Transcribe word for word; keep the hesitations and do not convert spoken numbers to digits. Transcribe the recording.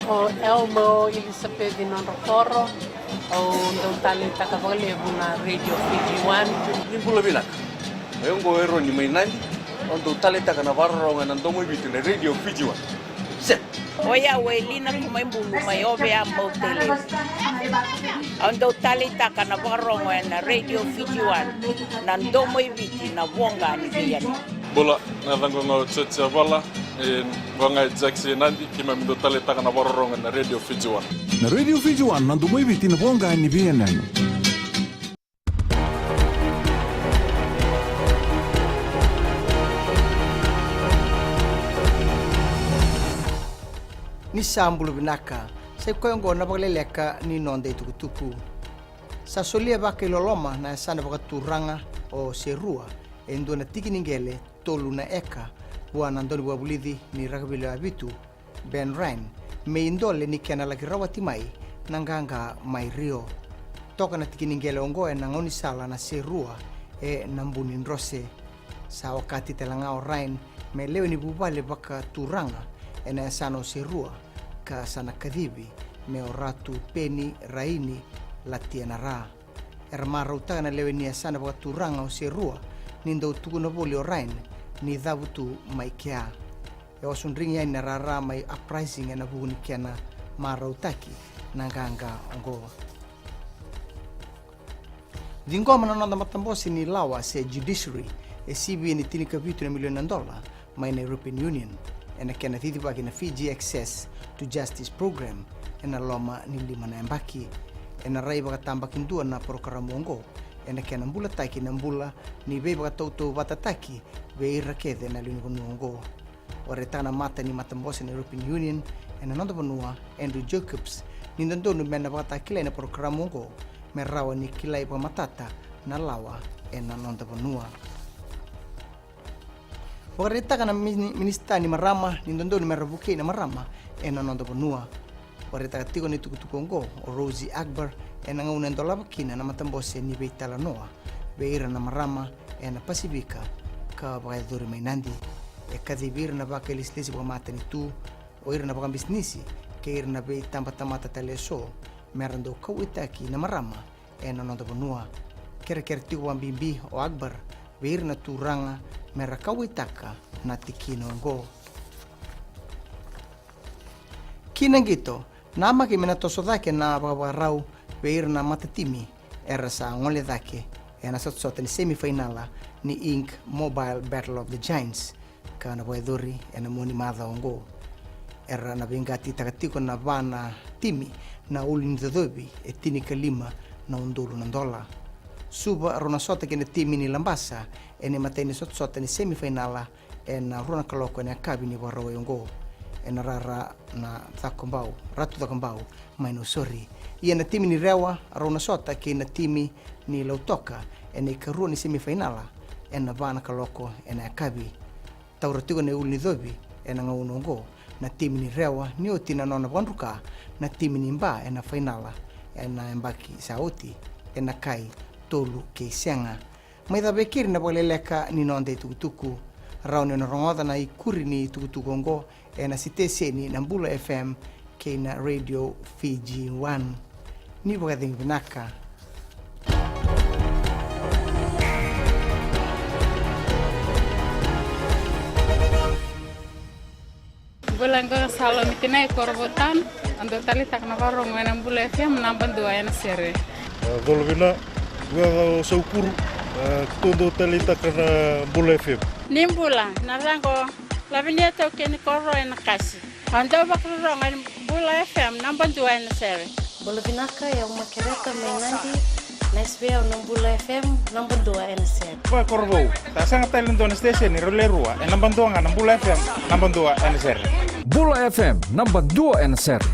O Elmo Elisapeci Nodrokoro, au dau taleitaka vakalevu na Radio Fiji One. Ni bula vinaka. O yau oqo o Eroni mai Nadi, au dau taleitaka na vakarorogo ena domo i Viti na Radio Fiji One. Set. O yau o Elina Kumaibulu mai Ovea, Mautelevu. Au dau taleitaka na vakarorogo ena Radio Fiji One, na domo i Viti, na voqa ni veiyanuyanu. Bula, na yacaqu ga o Joji Avala, e, vaka ga e Jackson Nadi, keimami dau taleitaka na vakarorogo ena Radio Fiji One. Na Radio Fiji One, na domo i Viti, na voqa ni veiyanuyanu. Ni sa bula vinaka, sa i koya oqo na vakaleleka ni noda itukutuku. Sa solia vakailoloma na yasana vakaturaga o Serua e dua na tiki ni qele tolu na eka vua na daunivakavulici ni rakavi lewe vitu, Ben Ryan, me idole ni kena laki rawati mai na qaqa mai Rio. Toka na tiki ni qele oqo ena gaunisala na Serua e Nabunidrose. Sa okati tale ga o Ryan me lewe ni vuvale vakaturaga ena yasana o Serua, ka sa na kacivi me o Ratu Peni Raini Latianara. Era marautaka na lewe ni yasana vakaturaga o Serua ni dau tukuna voli o Ryan ni cavutu mai kea. E osodrigi yani na rara mai Uprising ena vuku ni kena marautaki na qaqa oqo. Ciqoma na noda matabose ni lawa se judiciary e sivia ni tinikavitu na milioni na dola mai na European Union ena kena cicivaki na Fiji Access to Justice Program ena loma ni lima na yabaki. Ena rai vakatabakidua na porokaramu oqo ena kena bulataki na bula ni veivakatautauvatataki vei ira kece na lewe ni vanua oqo. Vakaraitaka na mata ni matabose na European Union ena noda vanua, Andrew Jacobs, ni dodonu me na vakatakilai na porokaramu oqo me rawa ni kilai vakamatata na lawa ena noda vanua. Vakaraitaka na mini-, minisita ni marama ni dodonu me ra vukei na marama ena noda vanua. Vakaraitaka tiko na itukutuku oqo o Rosy Akbar ena gauna e dolava kina na matabose ni veitalanoa vei ira na marama ena Pasivika ka vakayacori mai Nadi. E kacivi ira na vakailesilesi vakamatanitu, o ira na vakabisinisi kei ira na veitabatamata tale eso me ra dau kauwaitaki na marama ena noda vanua. Kerekere tiko vakabibi o Akbar vei ira na turaga me ra kauwaitaka na tikina oqo. Ki na qito, namaki me na toso cake na vakavakarau vei ira na matatimi era sa gole cake ena sotasota ni semifainala ni Ink Mobile Battle of the Giants ka na vakayacori ena mua ni macawa oqo. Era na veiqatitaka tiko na va na timi na ulu ni cocovi e tinikalima na udolu na dola. Suva rau na sota kei na timi ni Labasa ena imatai ni sotasota ni semifainala ena rua na kaloko ena yakavi ni Vakarauwai oqo ena rara na Cakobau, Ratu Cakobau mai Nausori. Ia na timi ni Rewa rau na sota kei na timi ni Lautoka ena ikarua ni semifainala ena va na kaloko ena yakavi. Taura tiko na ulu ni cocovi ena gauna oqo na timi ni Rewa ni oti na nona vakadruka na timi ni Ba ena fainala ena yabaki sa oti ena kai tolu kei sega. Mai cava e keri na vakaleleka ni noda itukutuku. Rawa ni o na rogoca na ikuri ni itukutuku oqo ena siteseni na Bula F M kei na Radio Fiji One. Ni vakacegu vinaka. Bula, qo na Salomi Tinai, Korovou Town. Au dau taleitaka na vakarorogo ena Bula F M, naba dua ena sere. E, colo vina, qo o Saukuru, e, keitou dau taleitaka na Bula F M. Ni bula, na yacaqu o Lavinia Taukei ni Koro ena Kasi. Au dau vakarorogo ena Bula F M, naba dua ena sere. Bula vinaka, o yau o Makereta mai Nadi, nice vei au na Bula F M, naba dua ena sere. Vakakorovou, sa sega tale ni dua na station e rau le rua, e naba dua ga na Bula F M, naba dua ena sere. Bula F M, naba dua ena sere.